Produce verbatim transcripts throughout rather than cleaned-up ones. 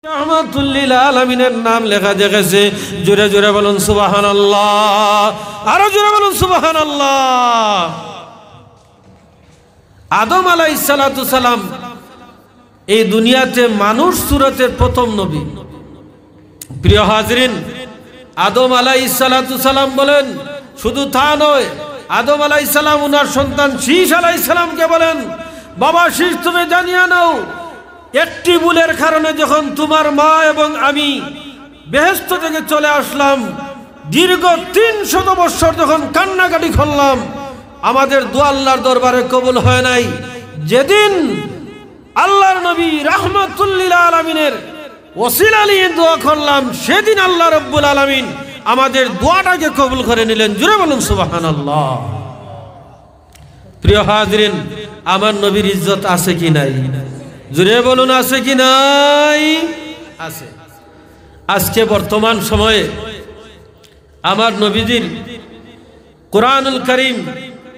রহমাতুল্লিল আলামিনের নাম লেখা দেখেছে। জোরে জোরে বলুন সুবহানাল্লাহ, আরো জোরে বলুন সুবহানাল্লাহ। আদম আলাইহিস সালাতু সালাম এই দুনিয়াতে মানুষ সুরতের প্রথম নবী। প্রিয় হাজিরিন, আদম আলাইহিস সালাতু সালাম বলেন, শুধু তা নয়, আদম আলাইহিস সালাম ওনার সন্তান শীশ আলাইহিস সালামকে বলেন, "বাবা শীশ, তুমি জানিয়ে নাও, একটি ভুলের কারণে যখন তোমার মা এবং আমি বেহেশত থেকে চলে আসলাম, দীর্ঘ তিনশত বৎসর যখন কান্নাকাটি করলাম, আমাদের দোয়া আল্লাহর দরবারে কবুল হয় নাই। যেদিন আল্লাহর নবী রাহমাতুল্লিল আলামিনের ওসিলা নিয়ে দোয়া করলাম, সেদিন আল্লাহ রব্বুল আলামিন আমাদের দোয়াটাকে কবুল করে নিলেন।" জোরে বলুন সুবহানাল্লাহ। প্রিয় হাজিরিন, আমার নবীর ইজ্জত আছে কি নাই? জোরে বলুন, আছে কি নাই? আছে। আজকে বর্তমান সময়ে আমার নবীজির কোরআনুল করিম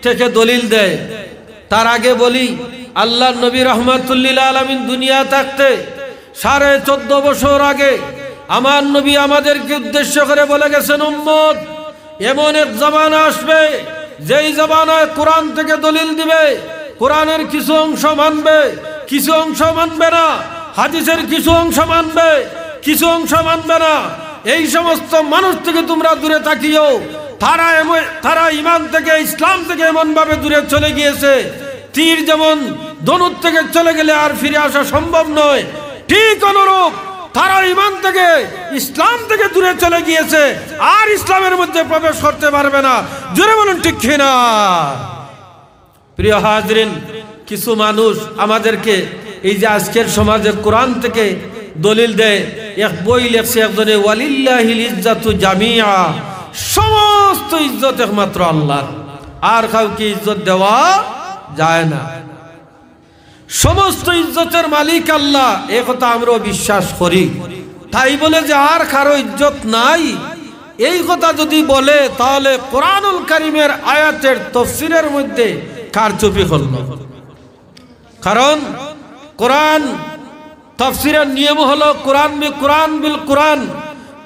থেকে দলিল দেয়। তার আগে বলি, আল্লাহর নবী রহমাতুল্লিল আলামিন দুনিয়া থাকতে সাড়ে চোদ্দ বছর আগে আমার নবী আমাদেরকে উদ্দেশ্য করে বলে গেছেন, "উম্মত, এমন এক জমানা আসবে, যেই জমানায় কোরআন থেকে দলিল দিবে, কোরআনের কিছু অংশ মানবে, কিছু অংশ মানবে না, হাদিসের কিছু অংশ মানবে, কিছু অংশ মানবে না। এই সমস্ত মানুষ থেকে তোমরা দূরে থাকিও।" তারা এমন, তারা ইমান থেকে, ইসলাম থেকে এমনভাবে দূরে চলে গিয়েছে, তীর যেমন ধনুর থেকে চলে গেলে আর ফিরে আসা সম্ভব নয়, ঠিক অনুরূপ তারা ইমান থেকে, ইসলাম থেকে দূরে চলে গিয়েছে, আর ইসলামের মধ্যে প্রবেশ করতে পারবে না। জোরে বলুন, ঠিক কি না? প্রিয় হাজিরিন, কিছু মানুষ আমাদেরকে এই যে আজকের সমাজে কোরআন থেকে দলিল দেয়, এক বই লেখছে একজনে, "ওয়ালিল্লাহিল ইজ্জাতু জামিআ", সমস্ত ইজ্জত একমাত্র আল্লাহর, আর কাউকে ইজ্জত দেওয়া যায় না। সমস্ত ইজ্জতের মালিক আল্লাহ, এ কথা আমরাও বিশ্বাস করি। তাই বলে যে আর কারো ইজ্জত নাই, এই কথা যদি বলে, তাহলে কোরআনুল করিমের আয়াতের তফসিরের মধ্যে কারচুপি করল। কারণ কোরআন তফসিরের নিয়ম হলো কোরআন বি-, কোরআন বিল কোরআন,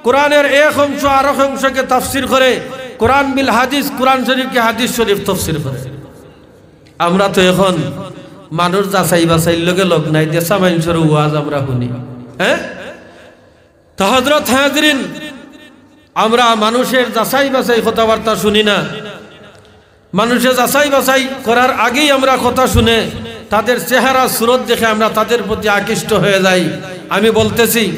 কোরআনের এক অংশ আরেক অংশকে তফসির করে, কোরআন বিল হাদিস, কোরআন শরীফকে হাদিস শরীফ তফসির করে। আমরা তো এখন মানুষ যাচাই বাছাইর লগে লগ নাই, দেশা মানুষের ওয়াজ আমরা শুনি, হ্যাঁ? তো হযরত হাজিরিন, আমরা মানুষের যাচাই বাছাই কথাবার্তা শুনি না। মানুষের যাচাই বাছাই করার আগেই আমরা কথা শুনে, তাদের চেহারা সুরত দেখে আমরা তাদের প্রতি আকৃষ্ট হয়ে যাই। আমি বলতেছি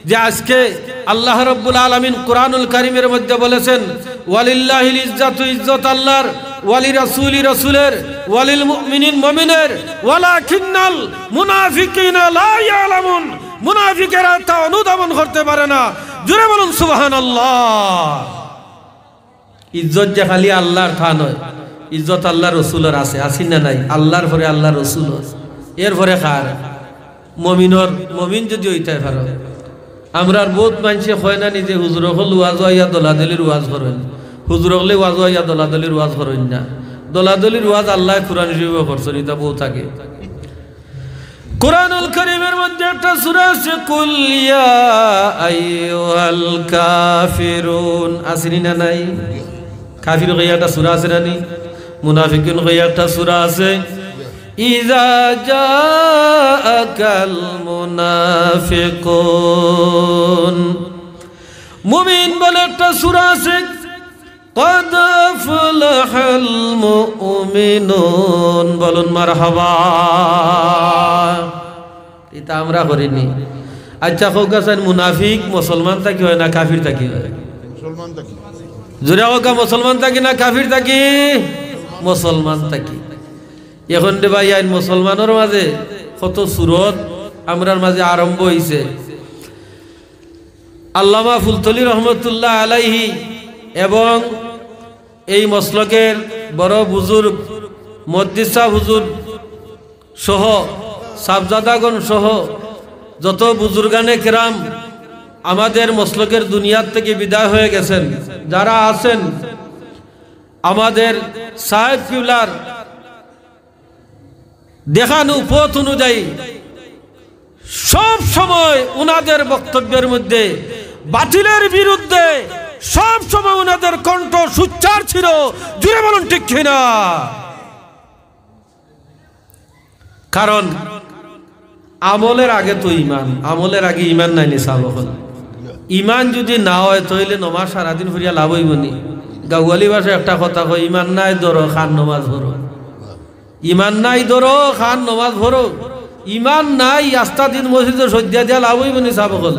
যে আজকে আল্লাহ রাব্বুল আলামিন কোরআনুল কারীমের মধ্যে বলেছেন, "ওয়ালিল্লাহিল ইজ্জাতু", ইজ্জত আল্লাহর, "ওয়ালি রাসূলি", রাসূলের, "ওয়ালিল মুমিনিন", মুমিনের, "ওয়ালাকিন্নাল মুনাফিকিনা লা ইয়ালামুন", মুনাফিকেরা তা অনুধাবন করতে পারে না। জোরে বলুন সুবহানাল্লাহ। ইজ্জত যে খালি আল্লাহর তা নয়, ইজ্জত আল্লাহর রসুলর আছে, আছে না নাই? আল্লাহর পরে আল্লাহর রসুলর, এর পরে কার? মমিনর, মমিন যদি অইতায় পারো। আমরার বউত মানষে কয় না নি যে হুজুর অকল ওয়াজো আইয়া দলাদলির ওয়াজ করইন, হুজুর অকলে ওয়াজো আইয়া দলাদলির ওয়াজ করইন না। দলাদলির ওয়াজ আল্লায় কোরআন শরীফো করছইন, ইতা বউত আগে। কোরআনুল কারীমের মধ্যে একটা সূরা আছে, "কুল ইয়া আইয়ুহাল কাফিরুন", আছে নি না নাই? কাফির কইয়া একটা সূরা আছে না নি? মুনাফিকুন কইয়া একটা সূরা আছে। "ইযা জাআকাল মুনাফিকুন", মুমিন বলে একটা সূরা আছে। "কদ আফলাহাল মুমিনুন", বলুন মারহাবা। ইতা আমরা করি নি। আচ্ছা, কউক্কা চাইন, মুনাফিক মুসলমান থাকি হয় না কাফির থাকি হয়? মুসলমান থাকি। জোরে কউক্কা, মুসলমান থাকি না কাফির থাকি? মুসলমান থাকি। এখন রে ভাই, আইন মুসলমানর মাঝে কত সুরত আমরার মাঝে আরম্ভ অইছে। আল্লামা ফুলতলি রহমতুল্লাহ আলাইহি এবং এই মসলকের বড় বুজুর্গ, মুহাদ্দিস সাহেব হুজুর সহ, সাবজাদাগণ সহ যত বুজুর্গানে কেরাম আমাদের মসলকের দুনিয়ার থেকে বিদায় হয়ে গেছেন, যারা আছেন, আমাদের সাহেব কিবলার দেখানো পথ অনুযায়ী সব সময় উনাদের বক্তব্যের মধ্যে বাতিলের বিরুদ্ধে সব সময় উনাদের কণ্ঠ সোচ্চার ছিল। জুরে বলুন, ঠিক কিনা? কারণ আমলের আগে তো ইমান, আমলের আগে ইমান নাইলে সাব অকল। ইমান যদি না হয়, তাইলে নমাজ সারাদিন পড়িয়া লাভ অইবো নি? গাওয়ালি ভাষায় একটা কথা কয়, "ইমান নাই ধরো, খান নমাজ পড়ো।" ইমান নাই ধরো, খান নমাজ পড়ো। ইমান নাই, আস্তা দিন মসজিদো সইজ্জা দিয়া লাভ অইবো নি সাব অকল?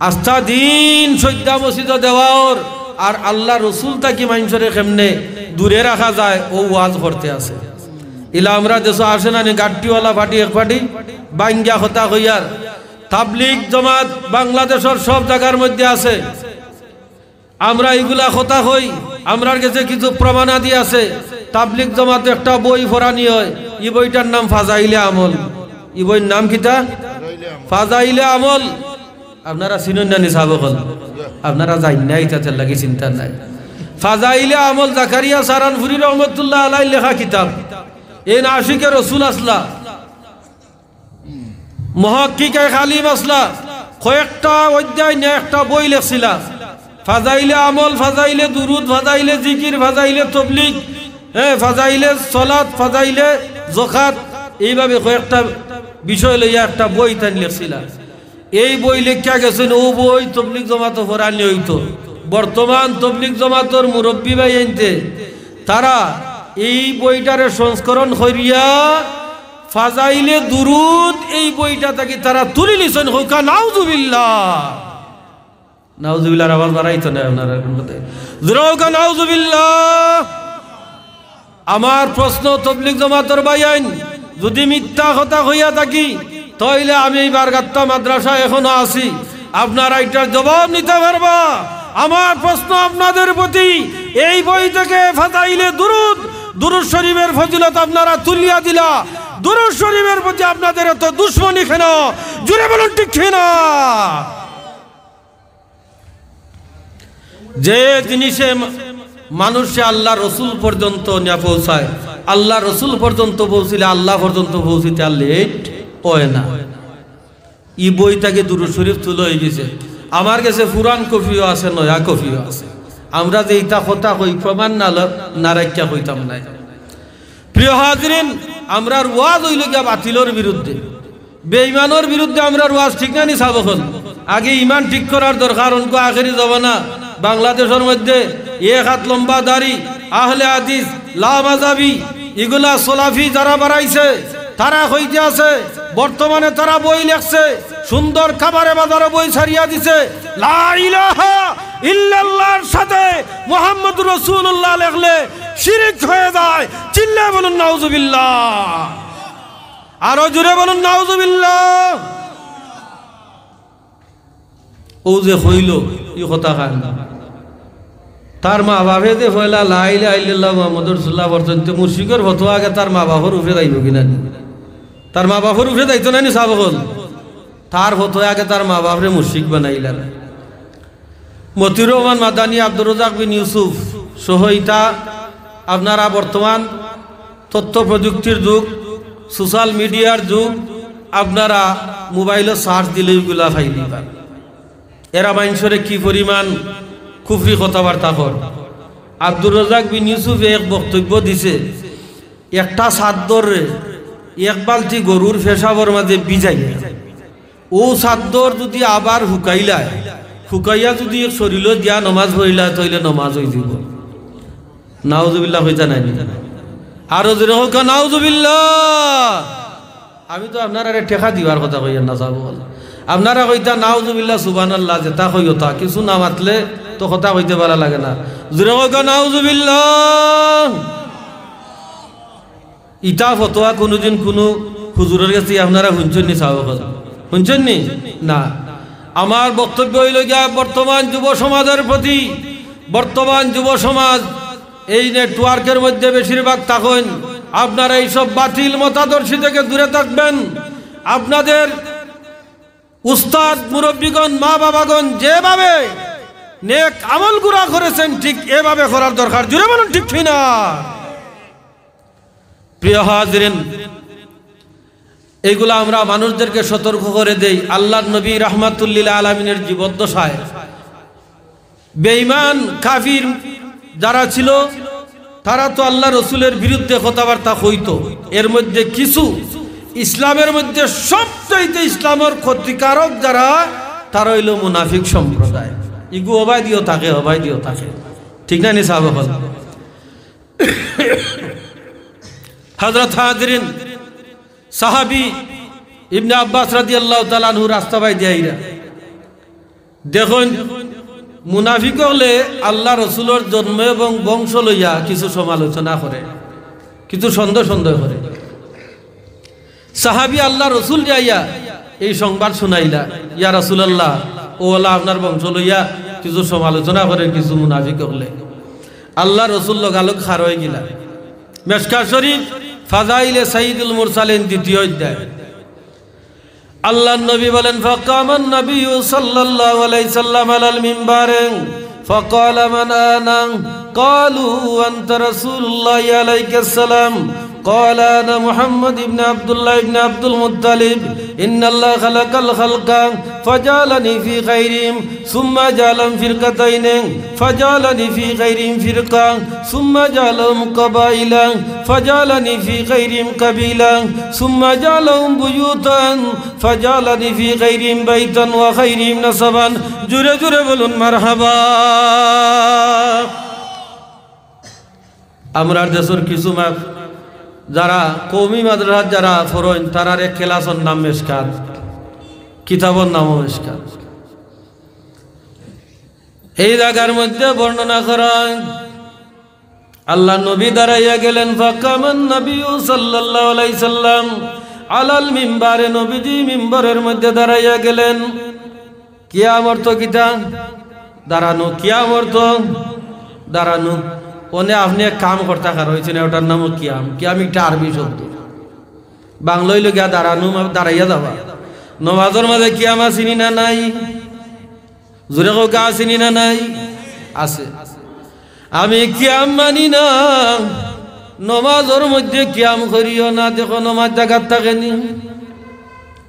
আস্তা দিন সইজ্জা মসজিদো দেওয়ার, আর আল্লার রসুল থাকি মানষরে কেমনে দূরে রাখা যায়, অউ ওয়াজ করতে আছে। ইলা আমরা দেশো আছে না নি, গাট্টিওয়ালা পার্টি এক পার্টি, বাঙ্গিয়া কথা কইয়ার। তাবলিগ জমাত বাংলাদেশর সব জাগার মধ্যে আছে। আমরা ইগুলা কথা কই, আমরার গেছে কিছু প্রমাণাদি আছে। তাবলিগ জমাত একটা বই পড়ানি হয়, ই বইটার নাম ফাজাইলে আমল। ই বইর নাম কিতা? ফাজাইলে আমল। আপনারা চিনইন না নি সাব অকল? আপনারা জানইন না, ইতার লাগি চিন্তা নাই। ফাজাইলে আমল জাকারিয়া সারানপুরি রহমতুল্লাহ আলাই লেখা কিতাব। এইন আশিকে রসুল আছলা, মুহাক্কিকে আলিম আছলা, কয়েকটা অধ্যায় নিয়া একটা বই লেখছিলা। ফাজাইলে আমল, ফাজাইলে দুরুদ, ফাজাইলে জিকির, ফাজাইলে তবলিগ, হ্যাঁ, ফাজাইলে সলাত, ফাজাইলে জকাত, এইভাবে কয়েকটা বিষয় লইয়া একটা বই তাইন লেখছিলা। এই বই লেখিয়া গেছইন, অউ বই তবলিগ জমাতো পড়ানি অইতো। বর্তমান তবলিগ জমাতর মুরব্বি ভাইয়াইন্তে তারা এই বইটারে সংস্করণ করিয়া ফাজাইলে দুরুদ এই বইটা থাকি তারা তুলি নিছইন। কউক্কা নাউজুবিল্লাহ। নাউজুবিল্লাহর আওয়াজ বাড়াইতো না আপনারা এখন বোধহয়। জোরে কউক্কা নাউজুবিল্লাহ। আমার প্রশ্ন, তবলিগ জমাতর ভাইয়াইন, যদি মিথ্যা কথা কইয়া থাকি, তাইলে আমি এই বারগাত্তা মাদ্রাসা এখনো আছি, আপনারা এটার জবাব নিতা পারবা। আমার প্রশ্ন আপনাদের প্রতি, এই বই থেকে ফাজাইলে দুরুদ, দুরুদ শরীফের ফজিলত আপনারা তুলিয়া দিলা, দুরুদ শরীফের প্রতি আপনাদের এত দুশমনি কেন? জুরে বলুন, ঠিক কিনা? যে জিনিসে মা-, মানুষে আল্লার রসুল পর্যন্ত নিয়া পৌঁছায়, আল্লার রসুল পর্যন্ত পৌঁছিলে আল্লা পর্যন্ত পৌঁছিতে আর লেট অয় না। ই বই থাকি দুরুদ শরীফ তুলা অইগেছে। আমার গেছে পুরান কপিও আছে, নয়া কপিও আছে। আমরা যে ইতা কথা কই, প্রমাণ না ল-, না রাখিয়া কইতাম নায়। প্রিয় হাজিরিন, আমরার ওয়াজ অইলো গিয়া বাতিলর বিরুদ্ধে, বেঈমানর বিরুদ্ধে আমরার ওয়াজ, ঠিক না নি সাব অকল? আগে ইমান ঠিক করার দরকার, অনকু আখেরি জমানা। বাংলাদেশর মধ্যে এক হাত লম্বা দাড়ি, আহলে হাদিস, লামাজাবি, ইগুলা সলাফি যারা বাড়াইছে, তারা কইতে আছে, বর্তমানে তারা বই লেখছে, সুন্দর কাবারে বাজারে বই ছাড়িয়া দিছে, লা ইলাহা ইল্লাল্লাহর সাথে মুহাম্মদুর রাসূলুল্লাহ লেখলে শিরিক হয়ে যায়। চিল্লায় বলুন নাউজুবিল্লাহ। আরো জোরে বলুন নাউজুবিল্লাহ। অউ যে কইলো, ই কথা খান। তার মা বাপে যে পয়লা লা ইলাহা ইল্লাল্লাহ মুহাম্মাদুর রাসূলুল্লাহ পড়ছইন, তে মুশরিকর ফতোয়া আগে তার মা বাপর উপরে যাইবো কিনা নি? তার মা বাপর উপরে যাইতো না নি সাব অকল? তার ফতোয়া আগে তার মা বাপরে মুশরিক বানাইলা। মতিউর রহমান মাদানী, আব্দুর রাজ্জাক বিন ইউসুফ সহ ইতা আপনারা বর্তমান তথ্য প্রযুক্তির যুগ, সোশ্যাল মিডিয়ার যুগ, আপনারা মোবাইলো সার্চ দিলে ইগুলা পাইলিবা। এরা মানষরে কি পরিমাণ কুফরি কথাবার্তা কর। আব্দুর রাজ্জাক বিন ইউসুফে এক বক্তব্য দিছে, একটা চাদ্দররে এক বালতি গরুর পেশাবর মাঝে ভিজাইয়া, অউ চাদ্দর যুদি আবার হুকাইলায়, হুকাইয়া যুদি শরীলো দিয়া নমাজ পড়িলায়, তাইলে নমাজ অইযিবো। নাউজুবিল্লাহ কইতা নায় নি? আরো জোরে কউক্কা নাউজুবিল্লাহ। আমি তো আপনারারে ঠেকা দিবার কথা কইয়ার না, সাব অকল। আপনারা কইতা নাউজুবিল্লাহ, সুবহানাল্লাহ, যেতা কইও তা, কিছু না মাতলে তো কথা কইতে ভালা লাগে না। জোরে কউক্কা নাউজুবিল্লাহ। ইতা ফতোয়া কুনুদিন কুনু হুজুরর গেছে আপনারা হুনছইন নি সাব অকল? হুনছইন নি? না। আমার বক্তব্য অইলো গিয়া বর্তমান যুব সমাজর প্রতি, বর্তমান যুব সমাজ এই নেটওয়ার্কর মধ্যে বেশিরভাগ থাকইন, আপনারা এইসব বাতিল মতাদর্শী থেকে দূরে থাকবেন। আপনাদের উস্তাদ, মুরব্বীগণ, মা বাবাগণ যেভাবে নেক আমলগুলা করেছেন, ঠিক এভাবে করার দরকার। জোরে বলুন, ঠিক কি না? প্রিয় হাজিরিন, এইগুলা আমরা মানুষদেরকে সতর্ক করে দেই। আল্লাহর নবী রাহমাতুল্লিল আলামিনের জীবদ্দশায় বেঈমান কাফির যারা ছিল, তারা তো আল্লাহ রসুলের বিরুদ্ধে কথাবার্তা কইতো। এর মধ্যে কিছু ইসলামের মধ্যে সবচাইতে ইসলামের ক্ষতিকারক যারা, তারা হইল মুনাফিক সম্প্রদায়। ইগু অবায়দিও থাকে, অবায়দিও থাকে, ঠিক না নি সাহাব অকল? হযরত হাজিরিন, সাহাবী ইবনে আব্বাস রাদিয়াল্লাহু তাআলা আনহু রাস্তা বায়দি আইরা দেখইন, মুনাফিক অকলে আল্লাহ রসুলর জন্ম এবং বংশ লইয়া কিছু সমালোচনা করে, কিছু সন্দেহ সন্দেহ করে। সাহাবী আল্লাহ রসুলরে আইয়া এই সংবাদ শুনাইলা, "ইয়া রাসূলুল্লাহ, ও ওলা আপনার বংশ লইয়া কিছু সমালোচনা করে কিছু মুনাফিক অকলে।" আল্লাহ রসুল লগালগ খাড়া অইগেলা। মেশকাত শরীফ, ফাজাইলে সাইয়্যিদুল মুরসালিন, দ্বিতীয় অধ্যায়। আল্লাহর নবী বলেন, "ফাকামান নবিয়্যু সাল্লাল্লাহু আলাইহি সাল্লাম আলাল মিম্বার, ফাকালা মান আনা?" ক্বালু, "আনতা রাসূলুল্লাহি আলাইকাস সালাম।" ক্বালা, "আনা মুহাম্মদ ইবনে আব্দুল্লাহ ইবনে আব্দুল মুত্তালিব। ইন্নাল্লাহা খালাকাল খালকা ফাজাআলানি ফি খাইরিহিম, সুম্মা জাআলাহুম ফিরকাতাইনি, ফাজাআলানি ফি খাইরিহিম ফিরকা, সুম্মা জাআলাহুম কাবাইলা, ফাজাআলানি ফি খাইরিহিম কাবিলা, সুম্মা জাআলাহুম বুয়ুতান, ফাজাআলানি ফি খাইরিহিম বাইতান ওয়া খাইরিহিম নাসাবান।" জোরে জোরে বলুন মারহাবা। আমরার দেশর কিছু মা-, যারা কওমি মাদ্রাসাত যারা পড়ইন, তারার এক ক্লাসর নাম মেশকাত, কিতাবর নামও মেশকাত। এই জাগার মধ্যে বর্ণনা করা অয়, আল্লাহর নবী দাঁড়াইয়া গেলেন, ফাকামান নবিয়্যু সাল্লাল্লাহু আলাইহি সাল্লাম আলাল মিম্বারে, নবীজি মিম্বরের মধ্যে দাঁড়াইয়া গেলেন। কিয়াম অর্থ কিতা? দাঁড়ানো। কিয়াম অর্থ দাঁড়ানো। অনে আপনে এক কাম করতা খাড়া অইছইন, অটার নামও কিয়াম। কিয়াম একটা আরবি শব্দ, বাংলা অইলো গিয়া দাঁড়ানো, মা-, দাঁড়াইয়া যাওয়া। নমাজর মাঝে কিয়াম আছেনি না নাই? জোরে কউক্কা, আছেনি না নাই? আছে। আমি কিয়াম মানি না, নমাজর মধ্যে কিয়াম করিও না। দেখো, নমাজ জাগাত থাকেনি,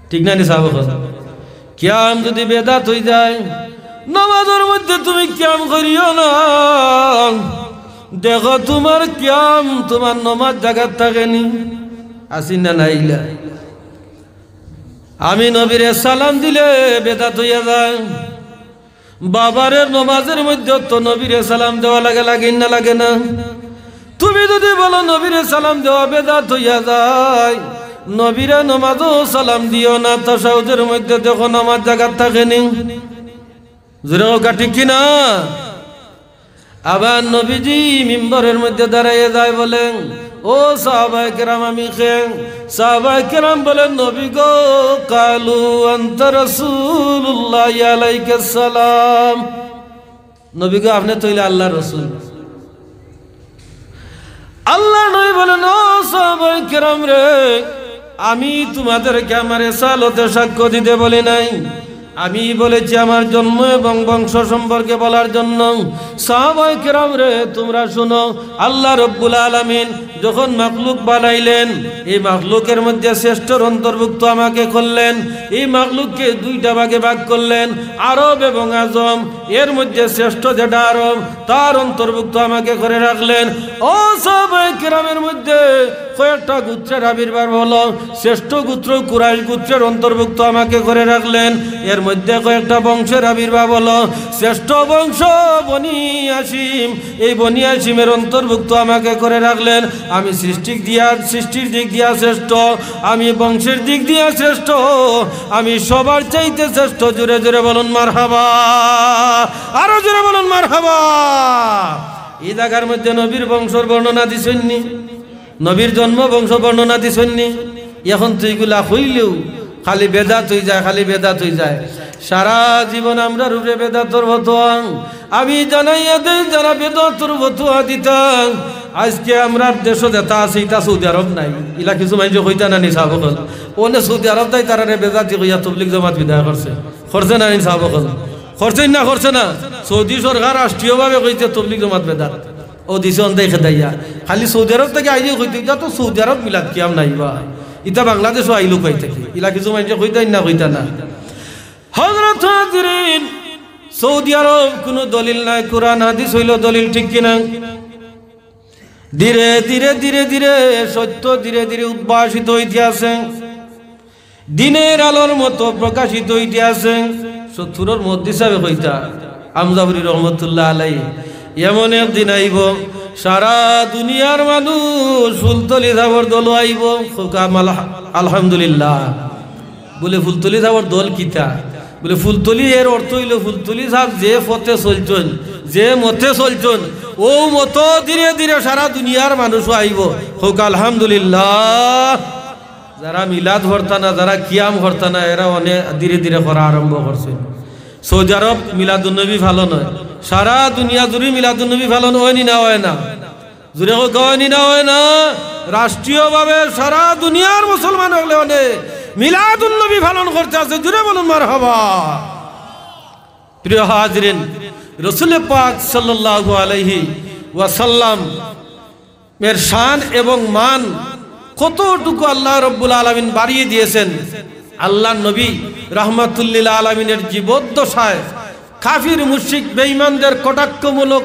ঠিক না নি সাহাব অকল? কিয়াম যদি বেদাত অইযায়, নমাজর মধ্যে তুমি কিয়াম করিও না। দেখো, তুমার কিয়াম, তুমার নমাজ জাগাত থাকেনি, আছেনি না নাই? ইলা আমি নবীরে সালাম দিলে বেদাত অইয়া যায়। বাবারে, নমাজর মধ্যে তো নবীরে সালাম দেওয়া লাগে, লাগে না লাগে না? তুমি যদি বলো নবীরে সালাম দেওয়া বেদাত অইয়া যায়, নবীরে নমাজও সালাম দিও না, তাশাহুদের মধ্যে দেখো নমাজ জাগাত থাকেনি। জোরে কউক্কা, ঠিক কি না? আবার নবীজি মিম্বরের মধ্যে দাঁড়াইয়া যায় বলেন, "ও সাহাবায়ে কেরাম, আমি কে?" সাহাবায়ে কেরাম বলেন, "নবী গো।" ক্বালু, "আনতা রাসূলুল্লাহি আলাইকাস সালাম।" নবী গো, আপনে তো অইলা আল্লাহর রসুল। আল্লাহর নবী বলেন, "ও সাহাবায়ে কেরাম রে, আমি তোমাদেরকে আমার রেসালতে সাক্ষ্য দিতে বলি নাই, আমি বলেছি আমার জন্ম এবং বংশ সম্পর্কে বলার জন্য।" সাহাবায়ে কেরাম রে, তোমরা শুনো, আল্লাহ রব্বুল আলামিন যখন মাখলুক বানাইলেন, এই মাখলুকের মধ্যে শ্রেষ্ঠর অন্তর্ভুক্ত আমাকে করলেন। এই মাখলুককে দুইটা ভাগে ভাগ করলেন, আরব এবং আজম। এর মধ্যে শ্রেষ্ঠ যেটা আরব, তার অন্তর্ভুক্ত আমাকে করে রাখলেন। ও সাহাবায়ে কেরামের মধ্যে কয়েকটা গোত্রের আবির্ভাব হলো। শ্রেষ্ঠ গোত্র কুরাইশ গোত্রের অন্তর্ভুক্ত আমাকে করে রাখলেন। এর মধ্যে কয়েকটা বংশের আবির্ভাব হলো। শ্রেষ্ঠ বংশ বনি হাশিম, এই বনি হাশিমের অন্তর্ভুক্ত আমাকে করে রাখলেন। আমি সৃষ্টির দিয়া, সৃষ্টির দিক দিয়া শ্রেষ্ঠ, আমি বংশের দিক দিয়া শ্রেষ্ঠ, আমি সবার চাইতে শ্রেষ্ঠ। জোরে জোরে বলুন মারহাবা, আরো জোরে বলুন মারহাবা। এই জাগার মধ্যে নবীর বংশর বর্ণনা দিছইন নি, নবীর জন্ম বংশ বর্ণনা দিছইন নি। এখন তো ইগুলা কইলেউ খালি বেদাত অইযায়, খালি বেদাত অইযায়। সারা জীবন আমরার উপরে বেদাতর ফতোয়া। আমি জানাইয়া দেই, যারা বেদাতর ফতোয়া দিতা, আইজকে আমরার দেশো যেটা আছে, ইটা সৌদি আরব নাই। ইলা কিছু মাইনষে কইতা না নি সাহাব অকল? অনে সৌদি আরব তাই তারারে বেদাতি কইয়া তবলিগ জমাত বিদায় করছে। করছে না নি সাহাব অকল? করছে না, করছে না? সৌদি সরকার রাষ্ট্রীয়ভাবে কইছে তবলিগ জমাত বেদাত। ও দিছে অন্তাই খেদাইয়া। খালি সৌদি আরব থাকি আইলে কইতো, "ইটা তো সৌদি আরব মিলাদ কিয়াম নায় বা।" ইতা বাংলাদেশো আইলো কই থাকি? ইলা কিছু মানষে কইতা নি না কইতা না? হযরত হাজিরিন, সৌদি আরব কুনু দলিল নাই, কুরআন হাদিস অইলো দলিল, ঠিক কি না? ধীরে ধীরে, ধীরে ধীরে সত্য ধীরে ধীরে উদ্ভাসিত অইতে আছে, দিনের আলোর মতো প্রকাশিত অইতে আছে। সত্তরর মধ্যে হিসাবে কইতা, আমজাফরি রহমতুল্লাহ আলাই, এমন একদিন আইবো, সারা দুনিয়ার মানুষ ফুলতলি ছাবর দলো আইবো। কউক্কা আল-, আলহামদুলিল্লাহ। বুলে, ফুলতলি ছাবর দল কিতা? বুলে, ফুলতলি এর অর্থ অইলো ফুলতলি ছাব যে পথে চলছইন, যে মতে চলছইন, অউ মতো ধীরে ধীরে সারা দুনিয়ার মানুষও আইবো। কউক্কা আলহামদুলিল্লাহ। যারা মিলাদ করতা না, যারা কিয়াম করতা না, এরা অনে ধীরে ধীরে করা আরম্ভ করছইন। সৌদি আরব মিলাদুন্নবী পালন অয়, সারা দুনিয়া জুড়ি মিলাদুন্নবী পালন অয় নি না অয় না? জুরে কউক্কা, অয় নি না অয় না? রাষ্ট্রীয়ভাবে সারা দুনিয়ার মুসলমান অকলে অনে মিলাদুন্নবী পালন করতে আছে, জুরে বলুন মারহাবা। প্রিয় হাজিরিন, রসুলে পাক সাল্লাল্লাহু আলাইহি ওয়াসাল্লাম এর শান এবং মান কতটুকু আল্লাহ রব্বুল আলামিন বাড়িয়ে দিয়েছেন। আল্লাহর নবী রাহমাতুল্লিল আলামিনের জীবদ্দশায় কাফির মুশরিক বেঈমানদের কটাক্ষমূলক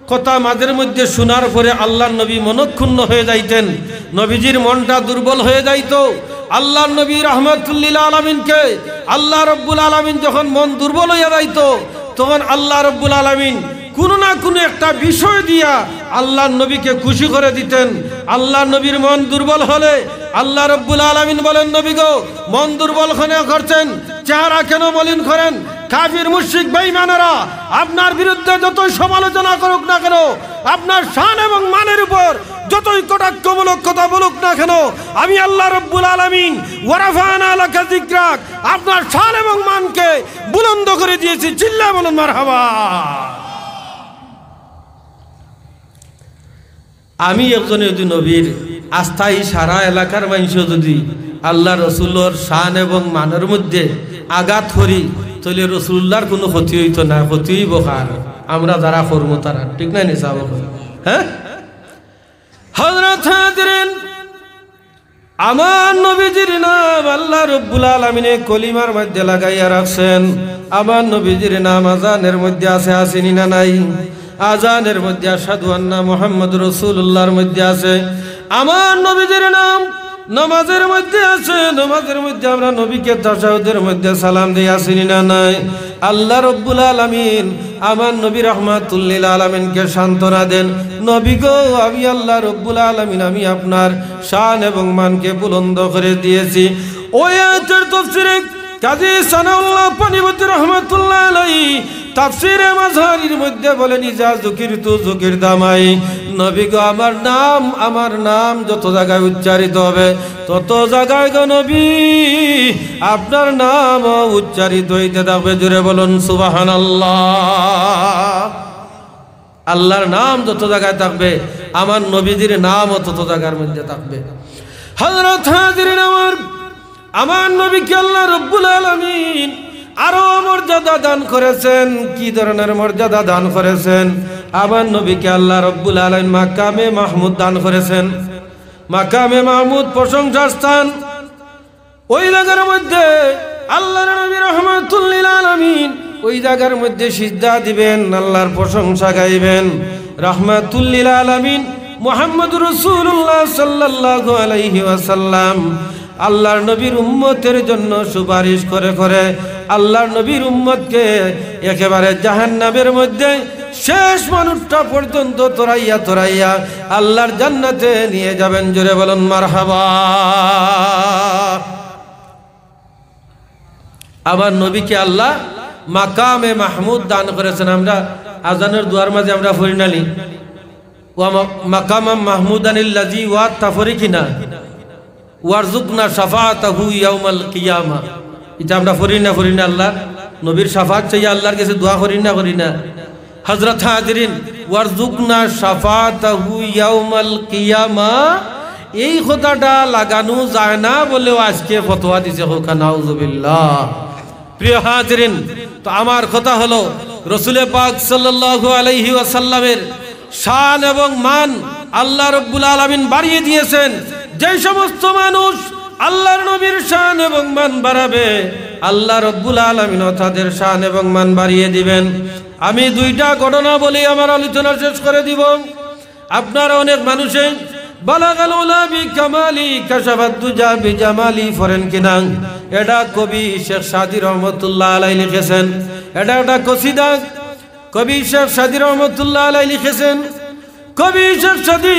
কথা মাঝের মধ্যে শোনার পরে আল্লাহর নবী মনক্ষুণ্ণ হয়ে যাইতেন, নবীজির মনটা দুর্বল হয়ে যাইত। আল্লাহর নবী রাহমাতুল্লিল আলামিনকে আল্লাহ রব্বুল আলামিন যখন মন দুর্বল হইয়া যাইত, তখন আল্লাহ রব্বুল আলামিন কোনো না কোনো একটা বিষয় দিয়া আল্লাহর নবীকে খুশি করে দিতেন। আল্লাহর নবীর মন দুর্বল হলে আল্লাহ রব্বুল আলামিন বলেন, "নবী গো, মন দুর্বল কেন করছেন? চেহারা কেন মলিন করেন? কাফির মুশরিক বেঈমানেরা আপনার বিরুদ্ধে যতই সমালোচনা করুক না কেন, আপনার শান এবং মানের উপর যতই কটাক্ষমূলক কথা বলুক না কেন, আমি আল্লাহ রব্বুল আলামিন ওয়ারাফা'না লাকা যিকরাক, আপনার শান এবং মানকে বুলন্দ করে দিয়েছি।" চিল্লায় বলুন মারহাবা। আমি একজনে যদি নবীর আস্থায় সারা এলাকার মানষে যদি আল্লাহ রসুলর শান এবং মানের মধ্যে আঘাত করি, তাইলে রসুলুল্লাহর কোনো ক্ষতি অইতো না, ক্ষতি অইবো কার? আমরা যারা করমু তারা, ঠিক না নি সাব? হ্যাঁ, হযরত হাজিরিন, আমার নবীজির নাম আল্লাহ রব্বুল আলামিনে কলিমার মধ্যে লাগাইয়া রাখছেন। আমার নবীজির নাম আজানের মধ্যে আছে, আছে নি না নাই? আজানের মধ্যে আশহাদু আন্না মুহাম্মাদুর রাসূলুল্লাহর মধ্যে আছে। আমার নবীজির নাম নামাজের মধ্যে আছে, নামাজের মধ্যে আমরা নবীকে তাশাহুদের মধ্যে সালাম দেই, আছে নি না নাই? আল্লাহ রব্বুল আলামিন আমার নবী রাহমাতুল্লিল আলামিনকে সান্ত্বনা দেন, "নবী গো, আমি আল্লাহ রব্বুল আলামিন, আমি আপনার শান এবং মানকে বুলন্দ করে দিয়েছি।" ওই আয়াতের তাফসীরে কাজী সানাউল্লাহ পানিপতি রহমাতুল্লাহ আলাইহি তাফসীরে মাজহারির মধ্যে বলেন, "ইজা যুকিরতু যুকিরতা মাই।" নবী গো, আমার নাম, আমার নাম যত জায়গায় উচ্চারিত হবে, তত জায়গায় গো নবী, আপনার নামও উচ্চারিত হইতে থাকবে। জোরে বলুন সুবহানাল্লাহ। আল্লাহর নাম যত জায়গায় থাকবে, আমার নবীজির নামও তত জায়গার মধ্যে থাকবে। হযরত হাজিরিন আমার, আমার নবীকে আল্লাহ রব্বুল আলামিন আরো মর্যাদা দান করেছেন। কি ধরনের মর্যাদা দান করেছেন? আমার নবীকে আল্লাহ রব্বুল আলামিন মাকামে মাহমুদ দান করেছেন। মাকামে মাহমুদ প্রশংসার স্থান। ওই জায়গার মধ্যে আল্লাহর নবী রাহমাতুল্লিল আলামিন ওই জায়গার মধ্যে সিজদা দিবেন, আল্লাহর প্রশংসা গাইবেন। রাহমাতুল্লিল আলামিন মুহাম্মদুর রাসূলুল্লাহ সাল্লাল্লাহু আলাইহি ওয়াসাল্লাম আল্লাহর নবীর উম্মতের জন্য সুপারিশ করে করে আল্লাহর নবীর উম্মতকে একেবারে জাহান্নামের মধ্যে শেষ মানুষটা পর্যন্ত তরাইয়া তরাইয়া আল্লাহর জান্নাতে নিয়ে যাবেন। জোরে বলুন মারহাবা। আমার নবীকে আল্লাহ মাকামে মাহমুদ দান করেছেন। আমরা আজানের দোয়ার মাঝে আমরা পড়ি না নি, "ওয়া মা-, মাকামাম মাহমুদানিল্লাজি ওয়াত্তা" পড়ি কি না? "ওয়ারজুকনা শাফাআতাহু ইয়াউমাল কিয়ামা।" ইটা আমরা পড়ি না, পড়ি না? আল্লাহ নবীর শাফাআত চাইয়া আল্লাহর কাছে দোয়া করি না, করি না? হযরত হাজিরিন, "ওয়ারজুকনা শাফাআতাহু ইয়াউমাল কিয়ামা", এই কথাটা লাগানো যায় না বলেও আজকে ফতোয়া দিছে, কউক্কা নাউজুবিল্লাহ। প্রিয় হাজিরিন, তো আমার কথা হলো, রসুলে পাক সাল্লাল্লাহু আলাইহি ওয়াসাল্লামের শান এবং মান আল্লাহ রব্বুল আলামিন বাড়িয়ে দিয়েছেন। যেই সমস্ত মানুষ আল্লাহর নবীর শান এবং মান বাড়াবে, আল্লাহ রব্বুল আলামিনও তাদের শান এবং মান বাড়িয়ে দিবেন। আমি দুইটা ঘটনা বলি আমার আলোচনা শেষ করে দিব। আপনারা অনেক মানুষে বালাগাল উলা বি কামালি কাশাফাত দুজা বি জামালি পড়েন কিনা? এটা কবি শেখ সাদী রহমতুল্লাহ আলাই লিখেছেন। এটা একটা কসিদা, কবি শেখ সাদী রহমতুল্লাহ আলাই লিখেছেন। কবি শেখ সাদী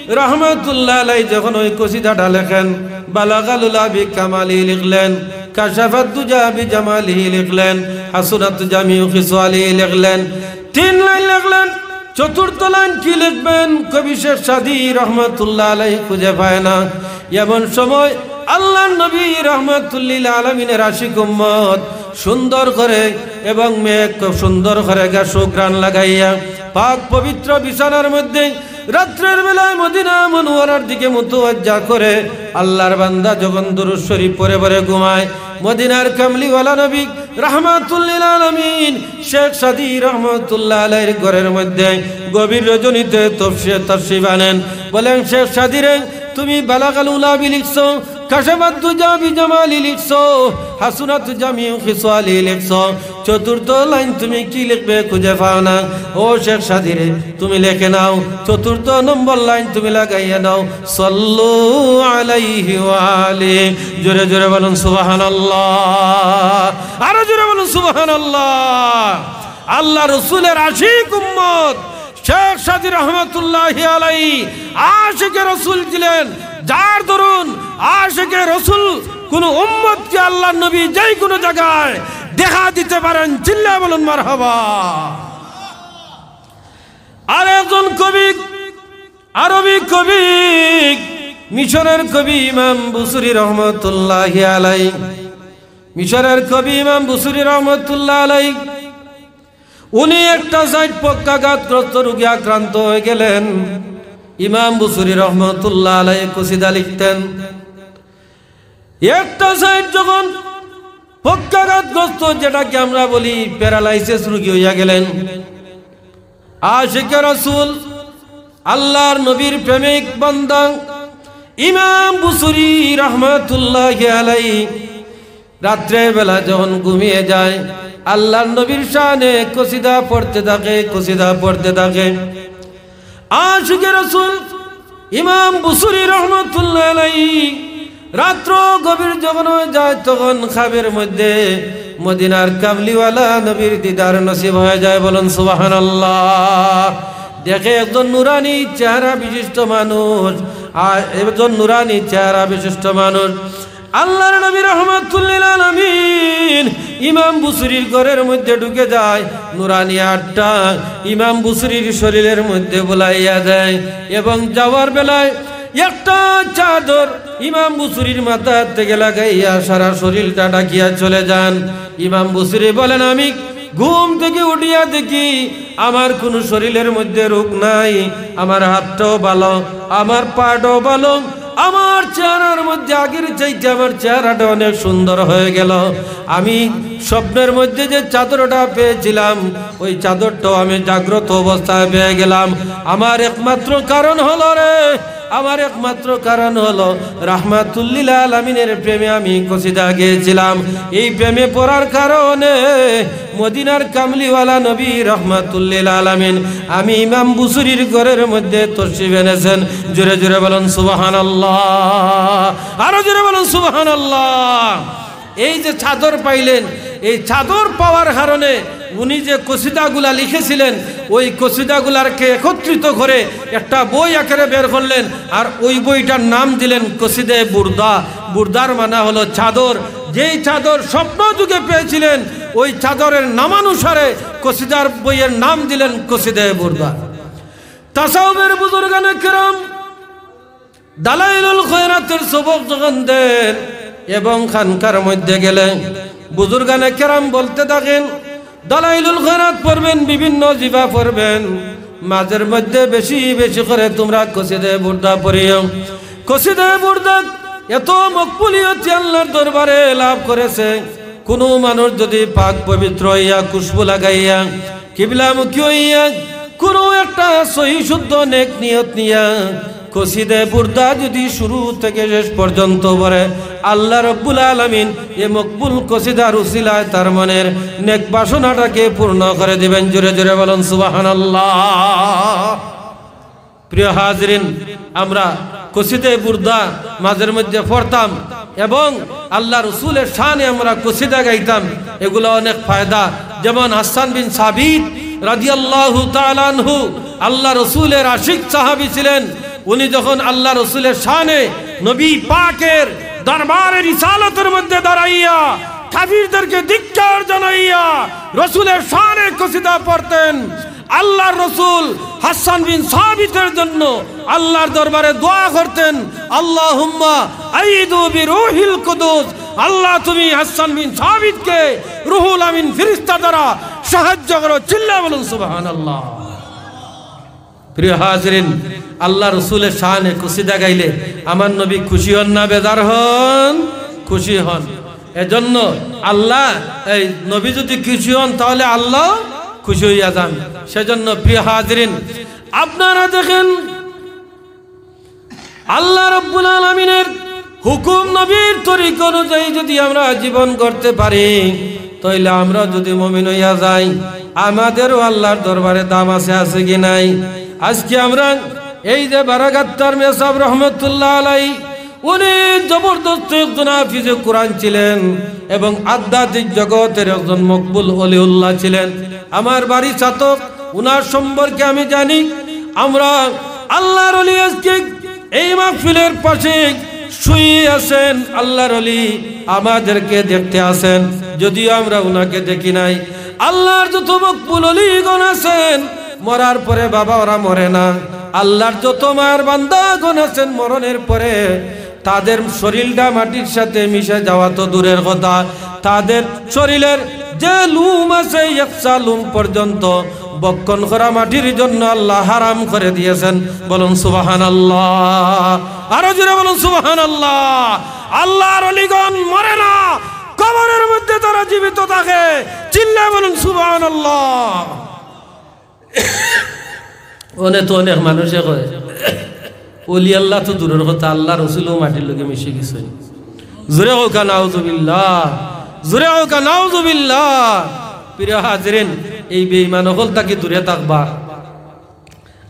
রহমতুল্লাহ আলাই যখন ওই কসিদাটা লেখেন, বালাগাল উলা বি কামালি লিখলেন, কাশাফাত দুজা বি জামালি লিখলেন, হাসুনাত জামিউ খিসালি লিখলেন, তিন লাইন লিখলেন। চতুর্থ লাইন কি লিখবেন? কবি শেখ সাদী রহমতুল্লাহ আলাই খুঁজে পায় না। এমন সময় আল্লাহর নবী রহমাতুল্লিল আলামিনের আশিক উম্মত সুন্দর করে এবং মেয়ে খুব সুন্দর করে গা সুঘ্রাণ লাগাইয়া পাক পবিত্র বিছানার মধ্যে রাত্রের বেলায় মদিনা মনোয়ারার দিকে মুতওয়াজ্জা করে আল্লাহর বান্দা যখন দুরূদ শরীফ পড়ে পড়ে ঘুমায়, মদিনার কামলিওয়ালা নবী রহমাতুল্লিল আলামিন শেখ সাদী রহমতুল্লাহ আলাইহির ঘরের মধ্যে গভীর রজনীতে তশরিফ আনেন। বলেন, "শেখ সাদী রে, তুমি বালাগাল উলা বি লিখছো, কাশাফাত দুজা বি জামালি লিখছো, হাসুনাত জামিউ খিসালি লিখছো, চতুর্থ লাইন তুমি কি লিখবে খুঁজে পাও না। ও শেখ সাদী রে, তুমি লিখে নাও, চতুর্থ নম্বর লাইন তুমি লাগাইয়া নাও, সাল্লু আলাইহি ওয়া আলিহি।" জোরে জোরে বলুন সুবহানাল্লাহ, আরো জোরে বলুন সুবহানাল্লাহ। আল্লাহ রসুলের আশিক উম্মত শেখ সাদী রহমতুল্লাহ আলাই আশিকে রসুল ছিলেন, যার দরুন আশিকে রসুল কোন উম্মতকে আল্লাহর নবী যেই কোনো জায়গায় দেখা দিতে পারেন। চিল্লায় বলুন মারহাবা। আর একজন কবি, আরবি কবি, মিশরের কবি ইমাম বুসুরি রহমতুল্লাহ আলাই, মিশরের কবি ইমাম বুসুরি রহমতুল্লাহ আলাই, উনি একটা সাইড পক্ষাঘাতগ্রস্ত রোগে আক্রান্ত হয়ে গেলেন। ইমাম বুসুরি রহমতুল্লাহ আলাই কসিদা লিখতেন। একটা সাইড যখন পক্ষাঘাতগ্রস্ত, যেটাকে আমরা বলি প্যারালাইসিস রোগী হইয়া গেলেন, আশিকে রাসূল, আল্লাহর নবীর প্রেমিক বান্দা ইমাম বুসুরি রহমতুল্লাহ আলাই রাত্রের বেলা যখন ঘুমিয়ে যায়, আল্লাহর নবীর শানে কসিদা পড়তে থাকে, কসিদা পড়তে থাকে। আশিকে রাসূল ইমাম বুসুরি রহমতুল্লাহ আলাই রাত্র গভীর যখন হয়ে যায়, তখন খাবের মধ্যে মদিনার কামলিওয়ালা নবীর দিদার নসিব হয়ে যায়। বলুন সুবহানাল্লাহ। দেখে একজন নুরানি চেহারা বিশিষ্ট মানুষ, আর একজন নুরানি চেহারা বিশিষ্ট মানুষ আল্লাহর নবী রহমাতুল্লিল আলামিন ইমাম বুসুরির ঘরের মধ্যে ঢুকে যায়। নুরানি আটটা ইমাম বুসুরির শরীরের মধ্যে বুলাইয়া দেয় এবং যাওয়ার বেলায় একটা চাদর ইমাম বুসুরির মাথার থেকে লাগাইয়া সারা শরীরটা ঢাকিয়া চলে যান। ইমাম বুসুরি বলেন, আমি ঘুম থেকে উঠিয়া দেখি আমার কোনো শরীরের মধ্যে রোগ নাই, আমার হাতটাও ভালো, আমার পাটাও ভালো, আমার চেহারার মধ্যে আগের চাইতে আমার চেহারাটা অনেক সুন্দর হয়ে গেল। আমি স্বপ্নের মধ্যে যে চাদরটা পেয়েছিলাম, ওই চাদরটাও আমি জাগ্রত অবস্থায় পেয়ে গেলাম। আমার একমাত্র কারণ হলো রে, আমার একমাত্র কারণ হলো রাহমাতুল্লিল আলামিনের প্রেমে আমি কসিদা গেয়েছিলাম। এই প্রেমে পড়ার কারণে মদিনার কামলিওয়ালা নবী রহমাতুল্লিল আলামিন আমি ইমাম বুসুরির ঘরের মধ্যে তশরিফ এনেছেন। জোরে জোরে বলুন সুবহানাল্লাহ, আরো জোরে বলুন সুবহানাল্লাহ। এই যে চাদর পাইলেন, এই চাদর পাওয়ার কারণে উনি যে কসিদাগুলা লিখেছিলেন, ওই কসিদাগুলারকে একত্রিত করে একটা বই আকারে বের করলেন, আর ওই বইটার নাম দিলেন কসিদে বুরদা। বুরদার মানে হলো চাদর। যেই চাদর স্বপ্ন যুগে পেয়েছিলেন, ওই চাদরের নামানুসারে কসিদার বইয়ের নাম দিলেন কসিদে বুরদা। তাসাউফের বুজুর্গানে কেরাম দালাইলুল খয়রাতের সবক যখন দেন এবং খানকার মধ্যে গেলে বুজুর্গানে কেরাম বলতে থাকেন, দালাইলুল খয়রাত পড়বেন, বিভিন্ন জিবা পড়বেন, মাঝের মধ্যে বেশি বেশি করে তোমরা কসিদে বুরদা পড়িও। কসিদে বুরদা এত মকবুলিয়ত আল্লাহর দরবারে লাভ করেছে, কোনো মানুষ যদি পাক পবিত্র হইয়া খুশবু লাগাইয়া কিবলামুখী হইয়া কোনো একটা সহি শুদ্ধ নেক নিয়ত নিয়া কসিদে বুর্দা যদি শুরু থেকে শেষ পর্যন্ত পড়ে, আল্লাহ রব্বুল আলামিন এ মকবুল কসিদার উসিলায় তার মনের নেক বাসনাটাকে পূর্ণ করে দিবেন। জোরে জোরে বলুন সুবহানাল্লাহ। প্রিয় হাজিরিন, আমরা কসিদে বুর্দা মাঝের মধ্যে পড়তাম এবং আল্লাহ রসুলের শানে আমরা কসিদা গাইতাম, এগুলো অনেক ফায়দা। যেমন হাসান বিন সাবিত রাদিয়াল্লাহু তাআলা আনহু আল্লাহ রসুলের আশিক সাহাবী ছিলেন, উনি যখন আল্লাহ রসুলের শানে নবী পাকের দরবারে রিসালতের মধ্যে দাঁড়াইয়া কাফিরদেরকে ধিক্কার জানাইয়া রসুলের শানে কসিদা পড়তেন, আল্লাহর রসুল হাসান বিন সাবিতের জন্য আল্লাহর দরবারে দোয়া করতেন, "আল্লাহুম্মা আইদু বি রুহিল কুদুস", আল্লাহ তুমি হাসান বিন সাবিতকে রুহুল আমিন ফিরিস্তা দ্বারা সাহায্য করো। চিল্লা বলুন সুবহানাল্লাহ। প্রিয় হাজিরিন, আল্লাহ রসুলের শানে কসিদা গাইলে আমার নবী খুশি হন না বেজার হন? খুশি হন। এজন্য আল্লাহ, এই নবী যদি খুশি হন তাহলে আল্লাহ খুশি হইয়া যান। সেজন্য প্রিয় হাজিরিন, আপনারা দেখেন আল্লাহ রব্বুল আলামিনের হুকুম নবীর তরিকা অনুযায়ী যদি আমরা জীবন করতে পারি, তাইলে আমরা যদি মুমিন হইয়া যাই, আমাদেরও আল্লাহর দরবারে দাম আছে, আছে কি নাই? আজকে আমরা এই যে বারাগাত্তার মেসাব রহমতুল্লাহ আলাই, উনি জবরদস্ত একজন হাফিজে কোরআন ছিলেন এবং আধ্যাত্মিক জগতের একজন মকবুল অলিউল্লাহ ছিলেন। আমার বাড়ি ছাতক, উনার সম্পর্কে আমি জানি। আমরা আল্লাহর অলি আজকে এই মাহফিলের পাশে শুয়ে আছেন, আল্লাহর অলি আমাদেরকে দেখতে আছেন, যদিও আমরা উনাকে দেখি নাই। আল্লাহর যত মকবুল অলিগণ আছেন, মরার পরে বাবা ওরা মরে না। আল্লাহর যত মায়ার বান্দাগণ আছেন, মরণের পরে তাদের শরীরটা মাটির সাথে মিশে যাওয়া তো দূরের কথা, তাদের শরীরের যে লোম আছে, একচা লোম পর্যন্ত ভক্ষণ করা মাটির জন্য আল্লাহ হারাম করে দিয়েছেন। বলুন সুবহানাল্লাহ। আরো জোরে বলুন সুবহানাল্লাহ। আল্লাহর অলিগণ মরে না, কবরের মধ্যে তারা জীবিত থাকে। চিল্লা বলুন সুবহানাল্লাহ। অনে তো অনেক মানুষে কয়, "অলি আল্লাহ তো দূরের কথা, আল্লাহ রসুলও মাটির লগে মিশে গেছেন।" জোরে কউক্কা নাউজুবিল্লাহ, জোরে কউক্কা নাউজুবিল্লাহ। প্রিয় হাজিরিন, এই বেঈমান অকল থাকি দূরে থাকবা।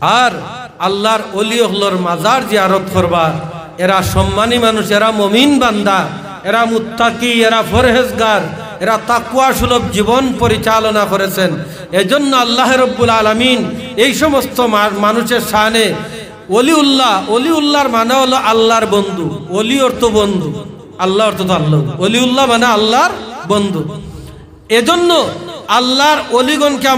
আর আল্লাহর অলি অকলর মাজার জিয়ারত করবা। এরা সম্মানী মানুষ, এরা মমিন বান্দা, এরা মুত্তাকি, এরা পরহেজগার, এরা তাকওয়া সুলভ জীবন পরিচালনা করেছেন। এজন্য আল্লাহ রব্বুল আলামিন এই সমস্ত মা-, মানুষের শানে অলিউল্লাহ, অলিউল্লাহর মানে হলো আল্লাহর বন্ধু। অলি অর্থ বন্ধু, আল্লাহ অর্থ তো আল্লাহ। অলিউল্লাহ মানে আল্লাহর বন্ধু। এজন্য আল্লাহর অলিগণকে